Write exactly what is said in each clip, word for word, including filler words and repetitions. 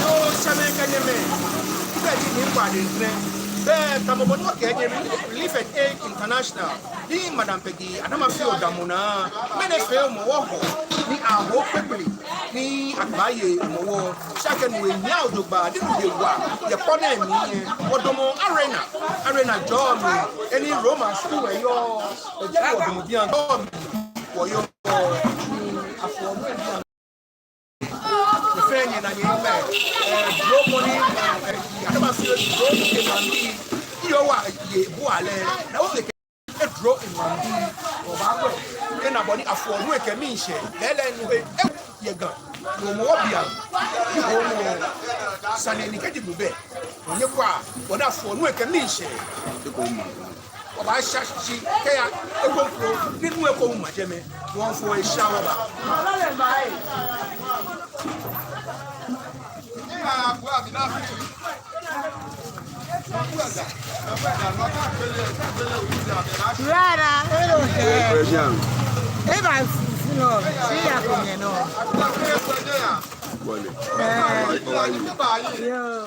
Yoo, tsɛmɛi kɛ nyɛmɛi, bɛ ji ni kpa de ntrɛ. Bɛ tamɔ bɔ ni wɔkɛɛ nyɛ Relief and Aid International, ni Madam Peggy Adamafio damɔ naa, mɛni fee Hɔmɔwɔ ni awo kpekple ni akɛbaaye Hɔmɔwɔ. Shi akɛ nu lɛ nyiɛ jogbaŋŋ, ni nu lɛ wa yɛ kpɔ nɛɛ mli lɛ, wɔdamɔ Arena, Arena jɔɔ mli, he ni Roma School lɛ yɔɔ, ejɛ wɔdamɔ bianɛ jɔɔ mli, wɔyɔɔ, afɔ nu lɛ bianɛ. Fɛɛ nyɛna nyɛmɛi, eh, dro mɔ ni, eh, Adamafio dro kɛ maŋbii, ni yɔɔ wa yɛ bualɛ, ni wɔfee kɛ edro maŋbii, wɔbaakwɛ. Kɛ na bɔ ni afɔ nu lɛ kɛ miishɛɛ, lɛɛlɛŋ nu lɛ, ewu yɛ Ga, Hɔmɔwɔ bianɛ, Hɔmɔwɔ, sane ni kɛji nu bɛ, wɔnyɛ kwa, bɔ ni afɔ nu lɛ kɛ miishɛɛ. Wɔbaasha shi kɛya ekoŋŋ, ni nu lɛ ekoŋŋ ma jɛmɛ, wɔfɔ esha wɔba. Rara, ero hɛ. Eba fino, si ya kunye no. Eh. Yo.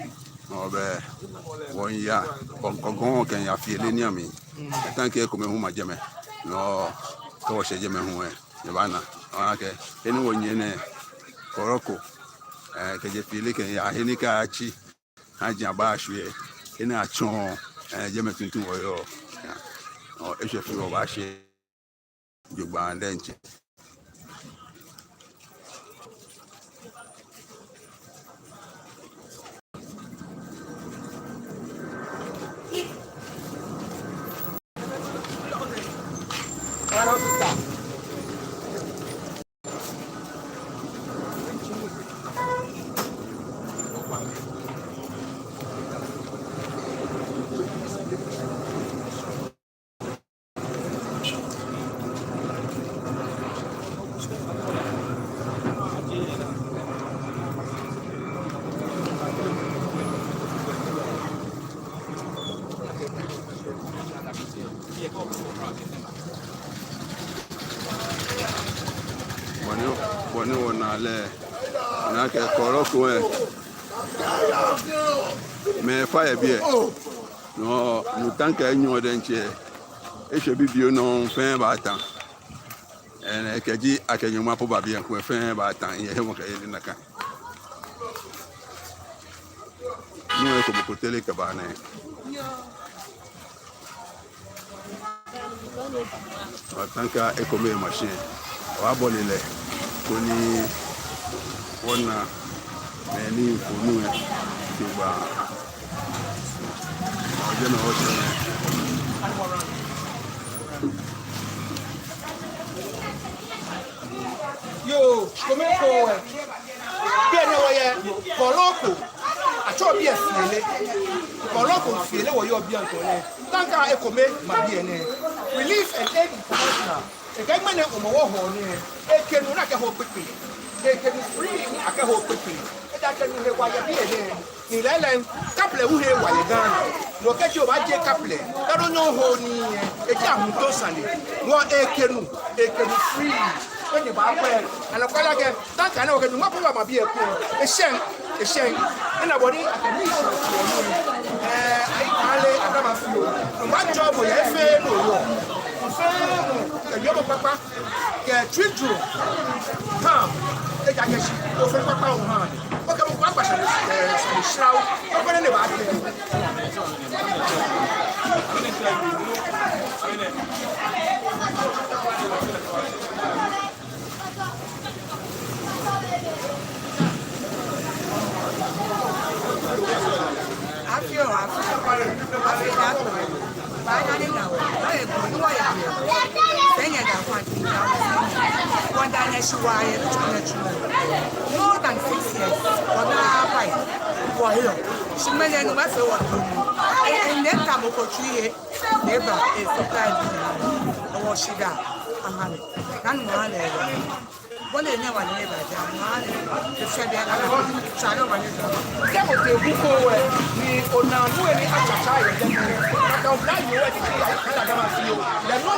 Nɔ bɛ wɔmiiya, wɔmiikɔ gɔŋ kɛmiiya Fiele niiamli. Etaŋ kɛ ekome hu ma jɛmɛ. Nɔ kɛ wɔshɛ jɛmɛ hu lɛ, nyɛbaana. Ona akɛ, he ni wɔnyiɛ nɛɛ, Kɔrɔko, ɛɛ, kɛjɛ Fiele kɛmiiya he ni kɛ atsi, haaji abaashwie, he ni atsɔɔ, ɛɛ, jɛmɛ tuuntu wɔyɔɔ. Nɔ eshwɛ fioo wɔbaashe jogbaŋŋ diɛŋtsɛ. Bɔ ni wɔna lɛ, wɔna akɛ Kɔɔlɔko lɛ, mɛi fã yɛ biɛ. No, no tanka enyɔ diɛŋtsɛ, eshwɛ bibioo nɔŋŋ fɛɛ baatã. Ɛɛ, kɛji akɛ nyɔŋma po ba biɛ, kulɛ fɛɛ baatã, yɛ hemɔkɛyeli nakai. No eko mɔ ko tere kɛba nɛɛ. Wɔtanka ekome machine. Wɔbɔle lɛ koni wɔna mɛni mfonu lɛ kɛba. Ɔjɛ na wɔtsɛ. Yoo, kome ko wɛ. Biɛ nɛɛ wɔyɛ Kɔɔlɔko. Atsɛɔ biɛ Fiele. Kɔɔlɔko Fiele wɔyɔɔ biɛ ŋkɔ nɛɛ. Tanka ekome ma biɛ nɛɛ. Relief and Aid International. Ekɛɛ ŋmɛnɛ Hɔmɔwɔ hɔɔ nɛɛ, ekɛ nu ni akɛhoɔ kpekpele. Ekɛ nu free ni akɛhoɔ kpekpele. Ejaakɛ nu he wa yɛ biɛ nɛɛ. Ni lɛɛlɛŋ, kaplɛ hu he wa yɛ Ghana. No kɛji obaaje kaplɛ, kɛ no nyɔŋ hoo nii lɛ, eji ahuntoo sane. No ekɛ nu, ekɛ nu free. Kɛ nyɛbaakwɛ, anɔkwale akɛ, tanka nɛɛ wɔkɛ nyɔŋma po ba ma biɛ ekoŋŋ. Eshɛŋ, eshɛŋ. Ena bɔ ni akɛ mi shi. Ɛɛ, ayi kale adama fioo. Mba jɔ bo yɛ fɛɛ nɔ yɔɔ. Fɛɛ nɔ, kɛ yɔɔ bo kpakpa. Kɛ tsui dro. Haa. Ejaakɛ shi, ofee kpakpa oha. Okɛ mɔ ko baagba sane, ɛɛ, sane shra o. Okpɛlɛ ni baate. Afi oo, afi. Afi da ko. Baanyɛ ni na wɔ. Wɔyɛ gbɔ, ni wɔyɛ gbɔ. Sɛnyɛ da ko ati da wɔ. Wɔda nyɛ shi waa yɛ, tsɔ nyɛ tsɔ. More than six years. Wɔna pai. Wɔyɔɔ. Shi ŋmɛnɛ nu mafee wɔ tu. Ɛɛ, ɛɛ, nɛɛ ta mɔ ko tsui yɛ. Neba, ɛɛ, surprise. Ɔwɔ shidaa. Aha. Nanu mɔ ha nɛɛ. Bɔ ni enyɛ wa ni eba ja, ŋmaa ni, efee biɛ na, tswa ni omanye ja. Kɛ ote bu ko wɛ, ni ona nu ni atsatsa yɛ jɛmɛ. Kɛ obla yoo wɛ ni kɛ ya kala dama fioo. Lɛ nɔ,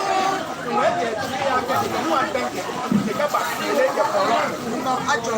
ŋwɛ kɛ ti ya kɛ ti nu abɛŋkɛ. Kɛ kaba, ele kɛ kɔlɔ. Ajɔ.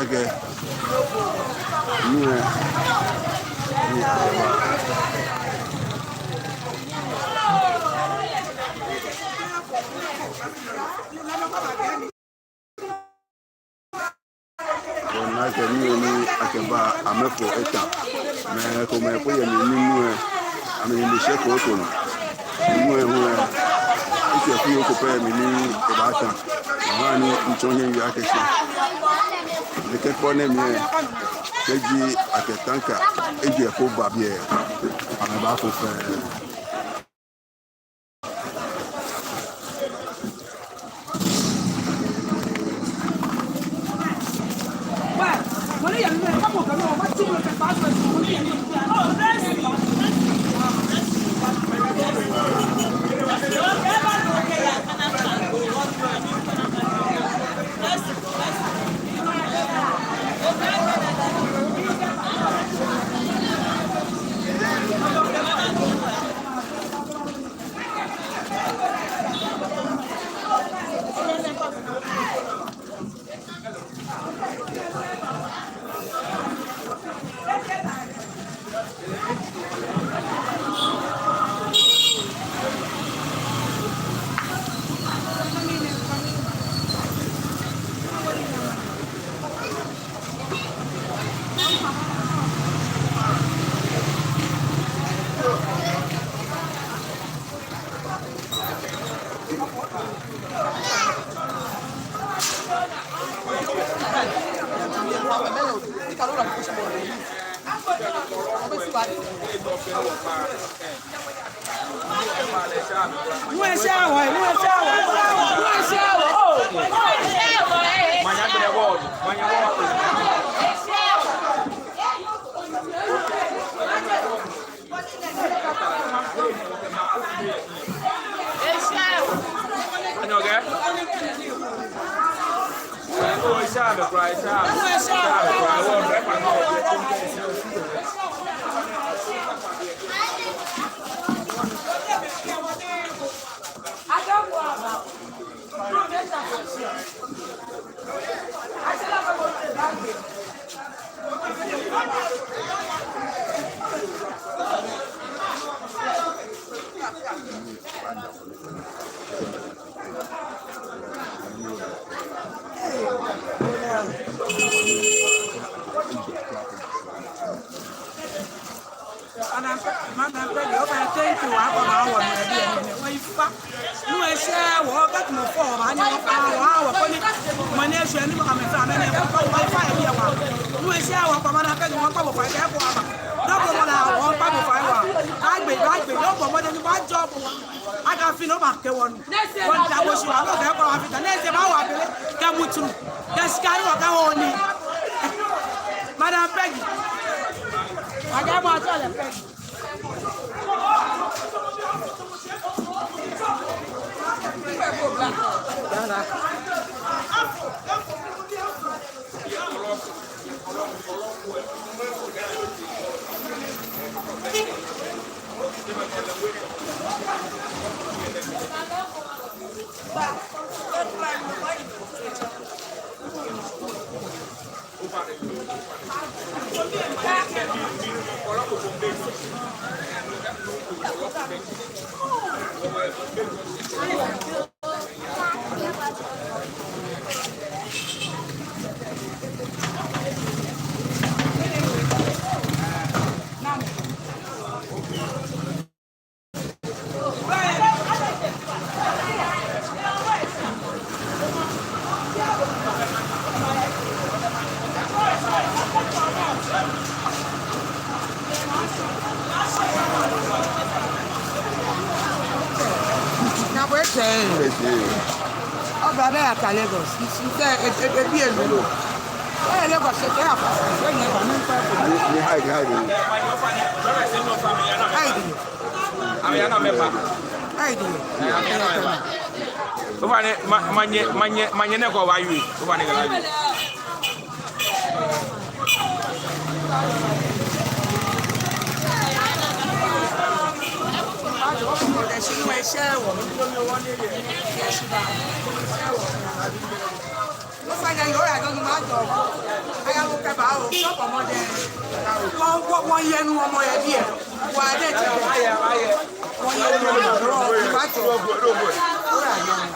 Akɛ, nu ɛ, nu ɛ. Wɔna akɛ nii ni akɛba amɛfɔ eta. Mɛi komɛi po yɛ mli ni nu ɛ, amɛnine shɛ ko ko nɔ. Nu ɛ hu ɛ, etsɛ fioo ko pɛ mli ni ebata. Mɛi ni ŋtsɔ nyɛ wie akɛ shi. Nɛkɛ kpo nɛɛ mli ɛ, kɛji akɛ tanka ejwɛ ko ba biɛ, amɛbaafɔ fɛɛ. Nu ɛ shɛɛɛ wɔ, nu ɛ shɛɛɛ wɔ, nu ɛ shɛɛɛ wɔ, oh. Madam Peggy, okay, thank you. Akɛ mawo nɔ ni ebi ɛ ni wɔ ifa. Nu ɛ shɛɛɛ wɔ, kɛ mɔ fɔ wɔ, ba ni wɔ fa wɔ, wɔ koni mɔ ni eshwɛ ni mɔ kɛ amɛ fa, amɛ ni wɔ fa, wɔ ifa ebi ɛ wa. Nu ɛ shɛɛɛ wɔ, kɛ Madam Peggy, wɔkpa bo fai, kɛ ko aba. Nɔ ko mɔ la, wɔkpa bo fai wa. Agbe, agbe, yɔ ko mɔ ni ba jɔ ko wa. Akɛ fɛɛ nɔ ba kɛ wɔ nu. Wɔda bo shi wa, wɔkɛ ko wa fita. Nɛɛ sɛɛ ba wa bele, kɛ mutu. Kɛ shika ni wɔkɛ wɔ ni. Madam Peggy. Akɛ mɔ atsɛɔ lɛ Peggy. Nabo etsɛ. Etsɛ. Ɔba bɛ aka Lagos. Etsɛ, e, e, ebi elu. Ɛ, Lagos, etsɛ, aka. Ni, ni hide, hide. Hide. Hide. Ofainɛ, ma, manyɛ, manyɛ, manyɛ nɛɛ kɔ wa yue. Ofainɛ kɛ la yue. Kɛjɛ yoo ya dɔni majɔ. Aya ko kɛba oo, sɔkɔ mɔ dɛ. Wɔ, wɔ, wɔyɛ nu, wɔmɔ yɛ biɛ. Wɔ adɛ tsɛ. Wɔyɛ nu, wɔmɔ yɛ biɛ. Yoo ya dɔni.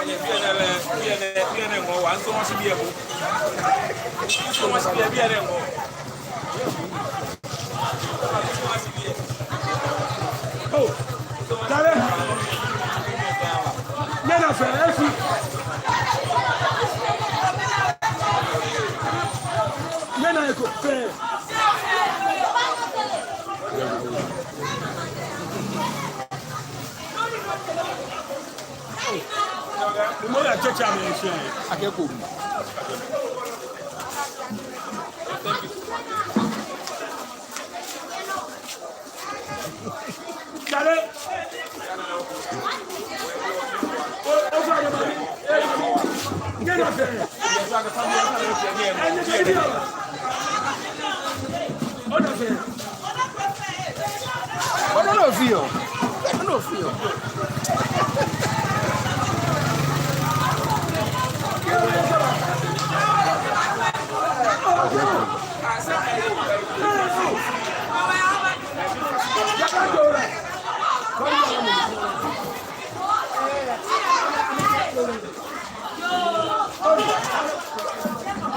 Ani biɛ nɛɛ lɛ, biɛ nɛɛ, biɛ nɛɛ ŋɔɔ wa, nsɔ mɔ si biɛ ko. Nsɔ mɔ si biɛ, biɛ nɛɛ ŋɔɔ. Oh, dale. Nyɛna fɛɛ, efi. Nyɛna eko fɛɛ. Mɔ ya tsɛtsɛ amɛ fɛɛ. Akɛ ko. Dale. O, o fa de ma. Nyɛna fɛɛ. Ona fɛɛ. Ona no fio. Ona no fio.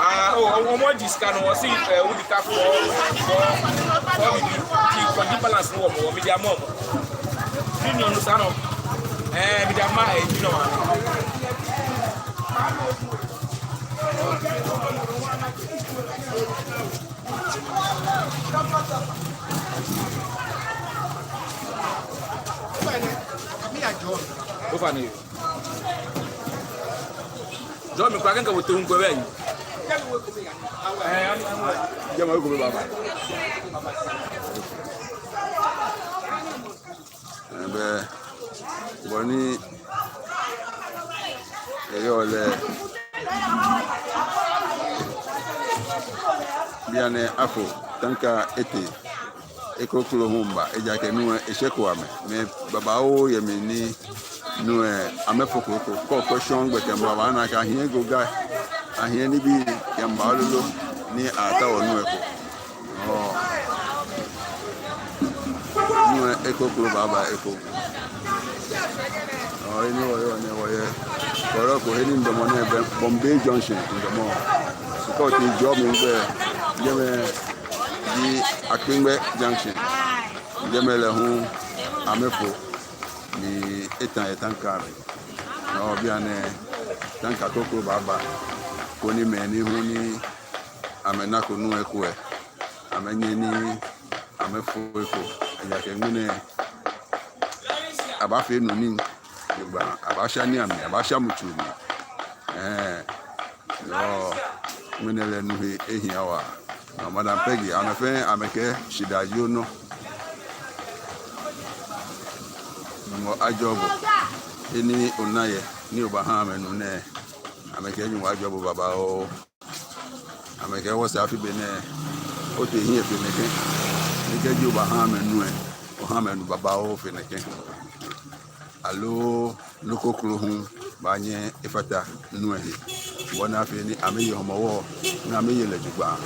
Ah, oh, oh, oh, mɔ ji sika nɔ, wɔshi, eh, wudi ka fɔ, fɔ, fɔ, mi, mi, mi, fɔ, mi balance nɔ, mɔ, mi di amɔ, mɔ. Mi, mi, onu sa nɔ. Eh, mi di ama, eh, mi nɔ, ma. Ofainɛ. Jɔɔ mi kura kɛ ŋkɛ bo te ŋkwɛ bɛ yi. Jɛmɛ eko bɛ baba. Ɛɛ, bɛ, bɔ ni eyɔɔ lɛ. Bianɛ afo tanka etɛ. Eko kroko hu miiba, ejaakɛ nu lɛ eshɛko amɛ. Mɛi babaoo yɛ mli ni nu lɛ amɛfoko eko. Kɛ okwɛ shɔŋŋ gbɛ kɛmiiba, obaana akɛ ahiɛ goga, ahiɛ nibii kɛmiiba lolo ni ataoɔ nu lɛ eko. Ɔɔ. Nu lɛ eko kroko baaba eko. Ɔɔ, he ni wɔyɔɔ nɛɛ wɔyɛ. Kɔrɔ ko he ni midamɔ nɛɛ bɛ Bombay Junction midamɔ. Sukɔti jɔɔ mi gbɛ. Jɛmɛ ji Akpingbe Junction. Jɛmɛ lɛ hu amɛfo ni eta yɛ tanka mli. Ɔɔ, bianɛ tanka kroko baaba. Koni mɛi ni hu ni amɛnako nu lɛ eko lɛ, amɛnyɛ ni amɛfo eko. Ejaakɛ ŋmɛnɛ abaafee nu nii jogbaŋŋ, abaasha nii amli, abaasha mutsuru mli. Ɛɛ, yoo, ŋmɛnɛ lɛ nu he ehiaa waa. Nɔ Madam Peggy, amɛ fɛɛ amɛkɛɛ shidaa ji onɔ. Nyɔŋmɔ ajɔɔ bo. He ni ona yɛ ni obaaha amɛ nu nɛɛ, amɛkɛɛ Nyɔŋmɔ ajɔɔ bo babaoo. Amɛkɛɛ wɔsɛɛ afi be nɛɛ, otee hiɛ fe nɛkɛ. Ni kɛji obaaha amɛ nu lɛ, oha amɛ nu babaoo fe nɛkɛ. Aloo nɔ ko kroko hu baanyɛ efata nu lɛ he. Bɔ ni afee ni amɛye Hɔmɔwɔ, ni amɛye lɛ jogbaŋŋ.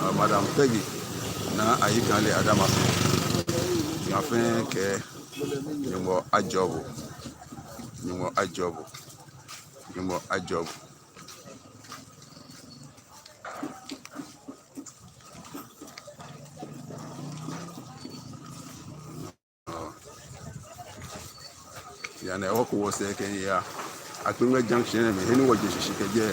Nɔ Madam Peggy, Naa Ayikanle Adama fɛɛ. Nyɛ fɛɛ kɛɛ Nyɔŋmɔ ajɔɔ bo. Nyɔŋmɔ ajɔɔ bo. Nyɔŋmɔ ajɔɔ bo. Ɔɔ. Bianɛ wɔku wɔsɛɛ kɛya Akpingbe Junction mli, he ni wɔje shishi kɛjɛ.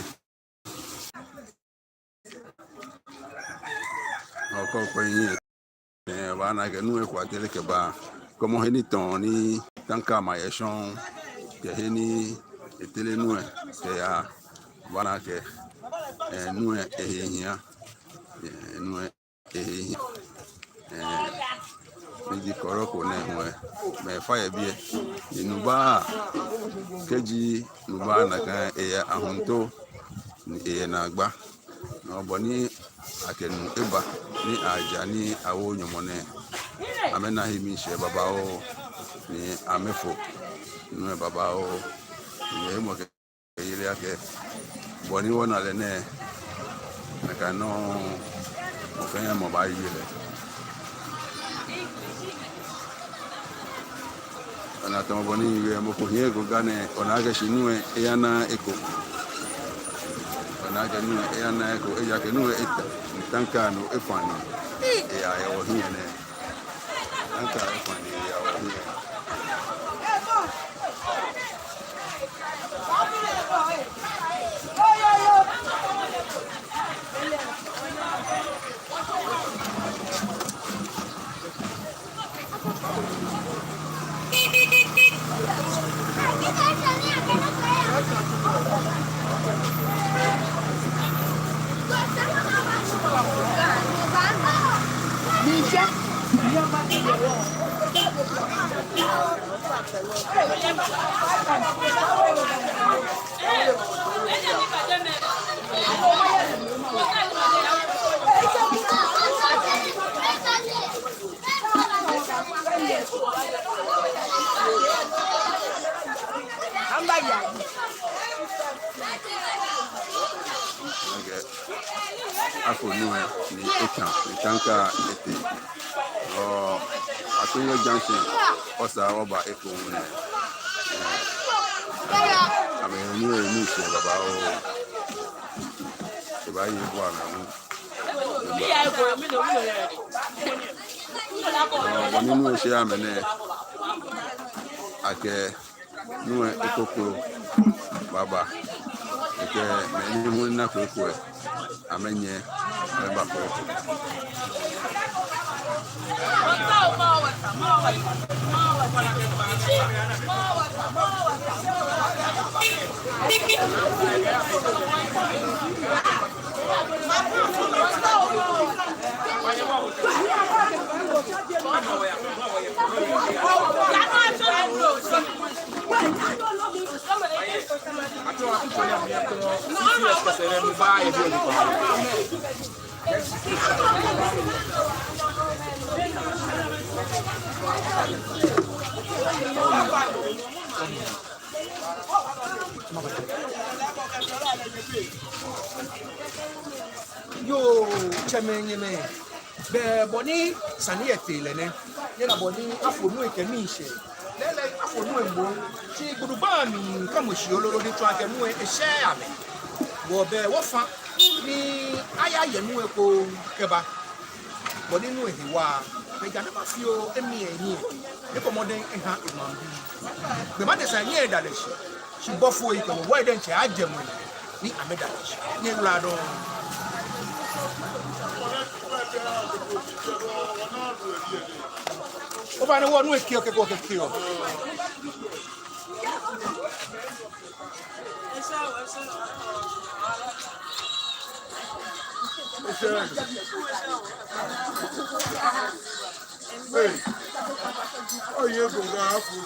Ɔɔ, kɛ okwɛ hiɛ. Ɛɛ, obaana akɛ nu lɛ eko atere kɛba. Kɔmɔ he ni tɔɔ ni tanka ma yɛ shɔŋŋ, kɛ he ni etere nu lɛ kɛya. Obaana akɛ, ɛɛ, nu lɛ ehe hiaa. Ɛɛ, nu lɛ ehe hiaa. Ɛɛ, miji kɔrɔ ko nɛɛ hu lɛ, mɛi faa yɛ biɛ. Ni nu baa, kɛji nu baa nakai, eyɛ ahunto, ni eyɛ naagba. Nɔ bɔ ni akɛ nu eba ni aja ni awo nyɔmɔ nɛɛ, amɛna he miishɛɛ babaoo. ni amɛfo nu lɛ babaoo. Ni eyɛ mɔ kɛ yeli akɛ bɔ ni wɔna lɛ nɛɛ, nakai nɔŋŋ mɔ fɛɛ mɔ baaye lɛ. Ona tamɔ bɔ ni miwie, mɔ ko hiɛ eko Ga nɛɛ, ona akɛ shi nu lɛ eyaaa eko. Ona akɛ nu lɛ eyaaa eko, ejaakɛ nu lɛ eta, ni tanka nɔ efã nii. Eya yɛ wɔhiɛ nɛɛ. Tanka efã nii yɛ wɔhiɛ. Okay. Afo nu lɛ ni eta, ni tanka etee. Ɔɔ, Atunyo Junction, wɔsaa wɔba eko hu nɛɛ. Amɛnu lɛ enu eshɛ babaoo. Ebaaye ebua amɛ hu. Ɔɔ, bɔ ni nu lɛ eshɛ amɛ nɛɛ, akɛ nu lɛ ekoklo baaba. Ekɛ mɛi ni hu nako eko lɛ, amɛnyɛ, amɛbako eko. Yoo, tsɛmɛi, nyɛmɛi. Bɛ bɔ ni sane lɛ tee lɛ nɛ. Nyɛna bɔ ni afo nu lɛ kɛ miishɛɛ. Lɛɛlɛŋ afo nu lɛ moŋ. Shi Gbudugbaa miikã mɔ shi lolo ni tsɔɔ akɛ nu lɛ eshɛ amɛ. Wɔbɛ wɔfã ni aya yɛ nu lɛ eko kɛba. Bɔ ni nu lɛ he wa, mɛi ja ni ma fioo, emli ehiɛ. Ekɔ mɔdɛŋ eha emaŋbii. Gbɛ ma de sa nyɛ da lɛ shi. Shi bɔfoi kɛ wɔ, wɔ diɛŋtsɛ ajɛ mɔ ni amɛda lɛ shi. Nyɛyiwaladɔŋŋ. Obaana wɔ nu lɛ kɛkɛ, kɛkɛ, kɛkɛ. Hey, oye ko ga afu.